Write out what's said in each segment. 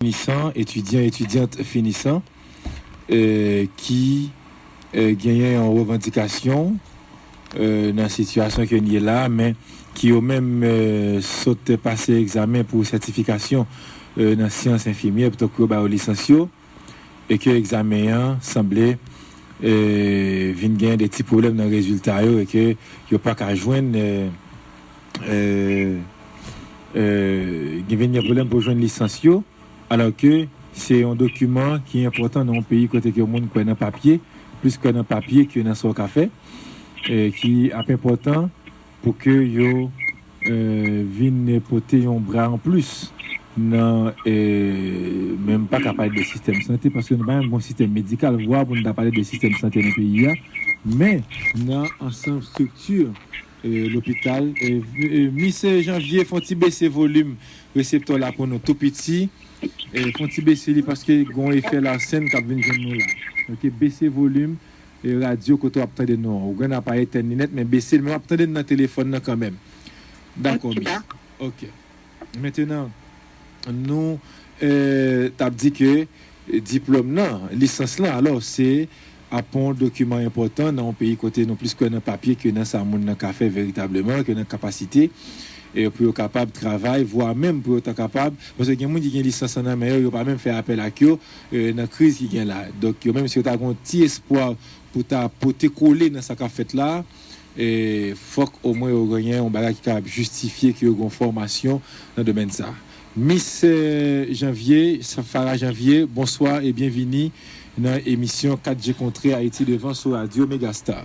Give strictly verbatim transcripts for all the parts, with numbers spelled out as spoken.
finisan, etidyan, etidyant finisan, eh, ki, eh, genyen yon revandikasyon, eh, nan sitiyasyon ke n ye la, men ki yo menm, eh, sot pase egzamen pou sètifikasyon, eh, nan syans enfimyè, pito pou yo ba yo lisans yo, e ke egzamen an sanble, eh, vin genyen de ti pwoblèm nan rezilta yo, e ke yo pa ka jwenn, eh, eh, eh, gen vin gen pwoblèm pou jwenn lisans yo, alò ke se yon dokiman ki enpòtan nan yon peyi kote ke moun kwè nan papye, plis kwè nan papye ke nan sa w ka fè, eh, ki ap enpòtan pou ke yo, eh, vin pote yon bra anplis nan, eh, men m pa ka pale de sistèm sante, paske nou pa menm gon sistèm medikal, vwa pou nou ta pale de sistèm sante nan peyi a, men nan ansanm estrikti, eh, lopital. Eh, eh, Mis Janvier, fè yon ti bese volim reseptè w la pou nou tou piti. Eh, fè yon ti bese li paske gon efè Larsen k ap vin jwenn nou la. Ok, bese volim, eh, radyo kote w ap tande nou an. Ou gen aparèy etèn li nèt, men bese l, men w ap tande n nan telefòn nan kanmenm. Dakò, ok, mis. Ok. Mentenan, nou, eh, t ap di ke, eh, diplòm nan, lisans lan, alò, se ap yon dokiman enpòtan nan yon peyi kote nou plis kwè nan papye ke nan sa moun nan ka fè veritableman, ke nan kapasite, eh, pou yo kapab travay, vwa menm pou yo ta kapab, paske gen moun ki gen lisans an nan men yo, yo pa menm fè apèl ak yo, eh, nan kriz ki gen la. Donk, yo menm, si yo ta gen yon ti espwa pou ta pote kole nan sa k ap fèt la, e fòk omwen yo genyen yon bagay ki kapab jistifye ke yo gen yon fòmasyon nan domèn sa. Mis, eh, Janvier, Farah Janvier, bonswa e byenvini nan emisyon Kat Je Kontre Ayiti Devan sou Radyo Megastar.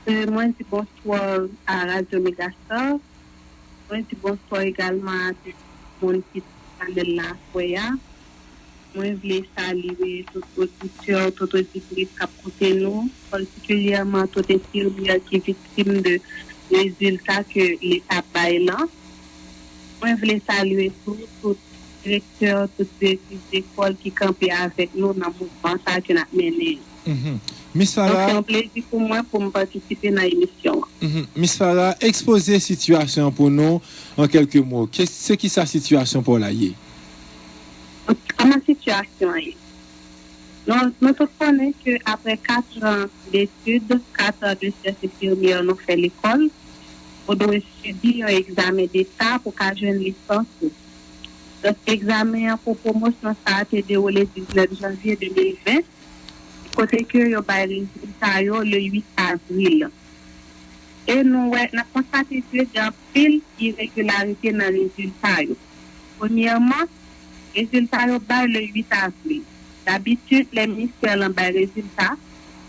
Eh, mwen di bonswa a Radyo Megastar. Mwen di bonswa egalman a tout moun ki sou panèl la aswè a. Mwen vle salye tout oditè, tout oditris k ap koute nou, patikilyèman tout enfimyè ki viktim de rezilta ke leta bay lan. Mwen vle salye tou tout direktè, tout direktris lekòl ki kanpe avèk nou nan mouvman sa a ke n ap mennen an. Mhm. Mis Farah. Donk, se yon plezi pou mwen pou m patisipe nan emisyon an. Mhm. Mis Farah, ekspoze sitiyasyon an pou nou an kèlke mo. Ke, se ki sa sitiyasyon pa w la ye? Kòman sitiyasyon an ye? Nou, nou tout konnen ke apre kat an detid, kat an de syans enfimyè nou fè lekòl, ou dwe sibi yon egzamen deta pou ka jwenn lisans ou. Donk, egzamen an pou pwomosyon sa a te dewoule diznèf janvye de mil ven, kote ke yo bay rezilta yo le uit avril. E nou wè, n ap konstate ke gen anpil iregilarite nan rezilta yo. Premyèman, rezilta yo bay le uit avril. Dabitid, lè ministè lan bay rezilta,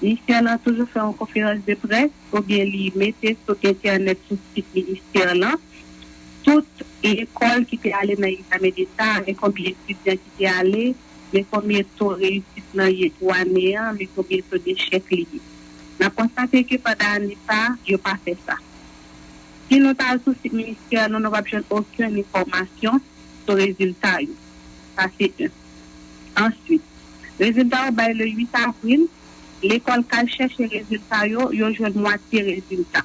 ministè lan toujou fè yon konferans de près oubyen li mete sou entènèt, sou sit ministè lan, tout lekòl ki te ale nan egzamen deta, men konbyen etidyan ki te ale, men konbyen to reyisit lan ye pou ane an, men konbyen to dechèk li ye. N ap konstate ke pandan ane sa a, yo pa fè sa. Si nou t al sou sit ministè an, nou, nou p ap jwenn okenn enfòmasyon sou rezilta yo. Sa se youn. Answit, rezilta yo bay le uit avril, lekòl k al chèche rezilta yo, yo jwenn mwatye rezilta.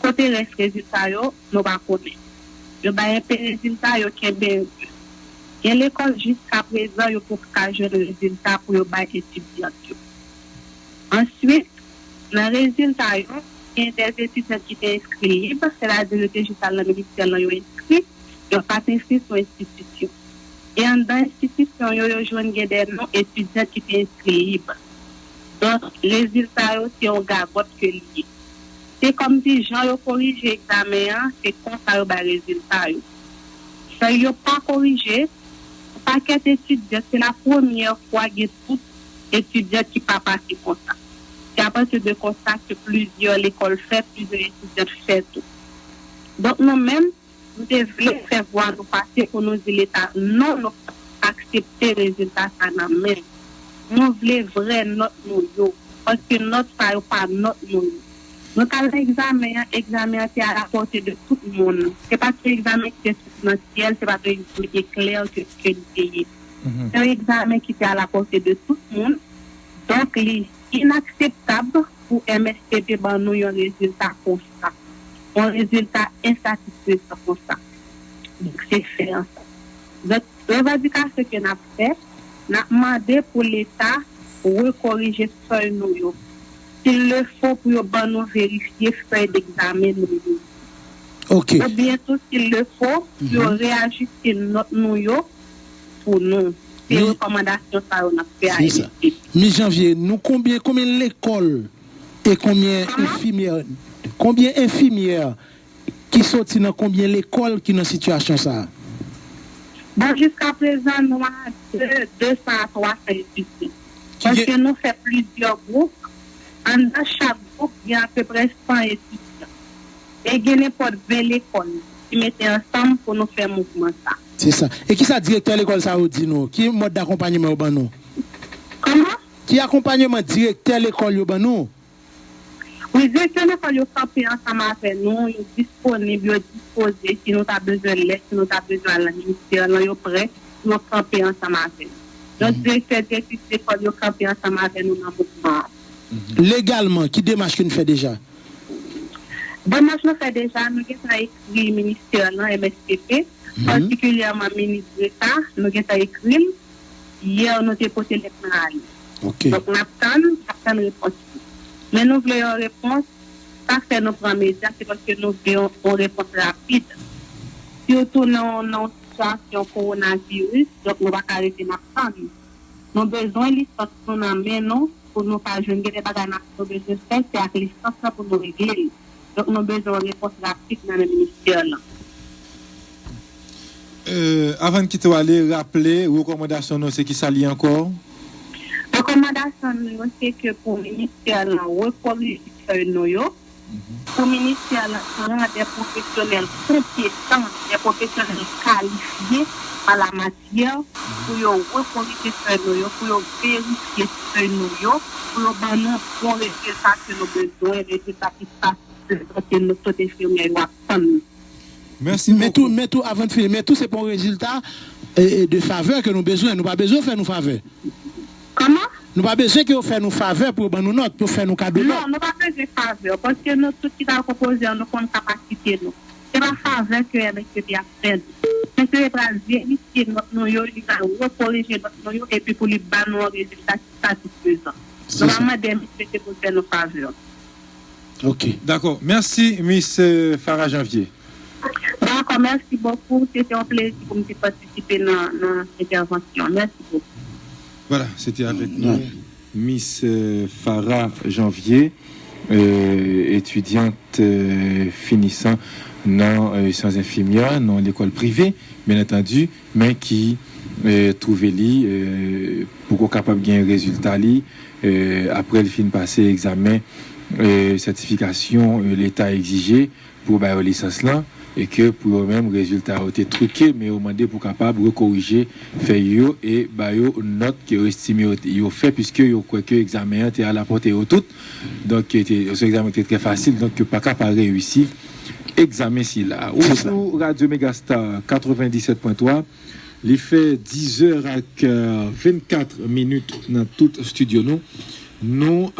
Kote rès rezilta yo, nou pa konnen. Yo bay enpe rezilta, yo kenbe enpe. Gen lekòl jiskaprezan yo poko ka jwenn rezilta pou yo bay etidyant yo. Answit, nan rezilta yo, gen de etidyant ki te enskri lib, sètadi yo te jis al nan ministè lan, yo enskri, yo pa t enskri sou enstitisyon. E anndan enstitisyon yo, yo jwenn gen de non etidyant ki te enskri lib. Donk, rezilta yo se yon gagòt ke li ye. Se kòmsi jan yo korije egzamen an, se konsa yo bay rezilta yo. Sa yo pa korije, yon pakèt etidyan, se la premyè fwa gen tout etidyan ki pa pase konsa. Se apati de konsa ke plizyè lekòl fè, plizyè etidyan fè tou. Donk, nou menm, nou te vle fè vwa nou pase pou nou di Leta, non, nou p ap aksepte rezilta sa nan men nou. Nou vle vrè nòt nou yo, paske nòt sa yo pa nòt nou yo. Nou t al nan egzamen an, egzamen an te a la pòte de tout moun. Se pa t yon egzamen ki te soti nan syèl, se pa t yon egzamen eklè ke, ke li te ye. Mhm. Se yon egzamen ki te a la pòte de tout moun. Donk, li inakseptab pou M S T P ban nou yon rezilta konsa. Yon rezilta ensatisfezan konsa. Donk, se fè an sa. Donk, Revandikasyon ke n ap fè, n ap mande pou Leta rekorije fèy nou yo. S'il le faut, pou yo ban nou verifye fèy degzamen nou yo. Ok. Oubyen tou, s'il le faut, pou yo reyajiste nòt nou yo pou nou. Se rekòmandasyon sa yo n ap fè a Se sa. Miss Janvier, nou konbyen, konbyen lekòl e konbyen enfimyè, konbyen enfimyè ki soti nan konbyen lekòl ki nan sitiyasyon sa a? Bon, jiskaprezan, nou a de, de san a twa san etidyan. Paske nou fè plizyè gwoup. Anndan chak gwoup, gen apeprè san etidyan. E gen nenpòt ven lekòl ki mete ansanm pou nou fè mouvman sa. Se sa. E kisa direktè lekòl sa yo di nou? Ki mòd dakonpanyeman yo ban nou? Kòman? Ki akonpanyeman direktè lekòl yo ban nou? Wi, direktè lekòl yo kanpe ansanm avè nou, yo disponib, yo dispoze. Si nou ta bezwen lèt, si nou ta bezwen al nan ministè lan, yo prè pou yo kanpe ansanm avè nou. Donk, direktè, direktris lekòl yo kanpe ansanm avè nou nan mouvman an. Legalman, ki demach ke n fè deja? Demach nou fè deja, nou gentan ekri ministè lan, M S P P, patikilyèman minis Greta, nou gentan ekri l. Yè, nou te pote lèt lan ale. Donk, n ap tann, n ap tann repons li. Men nou vle yon repons, sa k fè nou pran medya, se paske nou vle yon, yon repons rapid. Sitou nan, nan yon sitiyasyon kowonaviris, donk nou pa ka rete n ap tann. Nou bezwen lisans nou nan men nou pou nou ka jwenn gen de bagay n ap, nou bezwen fè, se ak lisans lan pou nou regle l. Donk, nou bezwen yon repons rapid nan men ministè lan. Avan n kite w ale, raple, rekòmandasyon nou se kisa li ankò? Rekòmandasyon nou yo se ke pou ministè lan rekorije fèy nou yo, pou ministè lan pran de pwofesyonèl konpetan, de pwofesyonèl kalifye an la matyè, pou yo rekorije fèy nou yo, pou yo verifye fèy nou yo, pou yo ban nou bon rezilta ke nou bezwen, rezilta ki satisfezan ke nou tout enfimyè yo ap tann. Mèsi Men tou, men tou, avan n fini, men tou se pa yon rezilta e, e, de favè ke nou bezwen. Nou pa bezwen yo fè nou favè. Kòman? Nou pa bezwen ke yo fè nou favè pou yo ban nou nòt, pou yo fè nou kado nòt. Non, nou pa bezwen favè, paske nou tout ki ta konpoze an, nou konn kapasite nou. Se pa favè ke M S P P ap fè nou. M S P P pral verifye nòt nou yo, li pral rekorije nòt nou yo, epi pou li ban nou yon rezilta ki satisfezan. Nou pa mande M S P P pou l fè nou favè. Ok. Dakò. Mèsi, Miss Farah Janvier. Dakò, mèsi bokou. Se te yon plezi pou m te patisipe nan, nan entèvansyon. Mèsi bokou. Vwala, se te avèk nou, Miss Farah Janvier, etidyant finisan nan syans enfimyè nan lekòl prive, byen antandi, men ki twouve li poko kapab gen rezilta li apre l fin pase egzamen sètifikasyon Leta egzije pou yo ba yo lisans lan, e ke pou yo menm rezilta yo te twike, men yo mande pou kapab rekorije fèy yo e ba yo nòt ke yo estime yo, yo fè, piske yo kwè ke egzamen an te alapòte yo tout. Donk, se yon egzamen ki te trè fasil, donk yo pa ka pa reyisi egzamen sila. Ou sou Radyo Megastar katrevenndisèt pwen twa, li fè dizè ak vennkat minit nan tout estidyo nou. Nou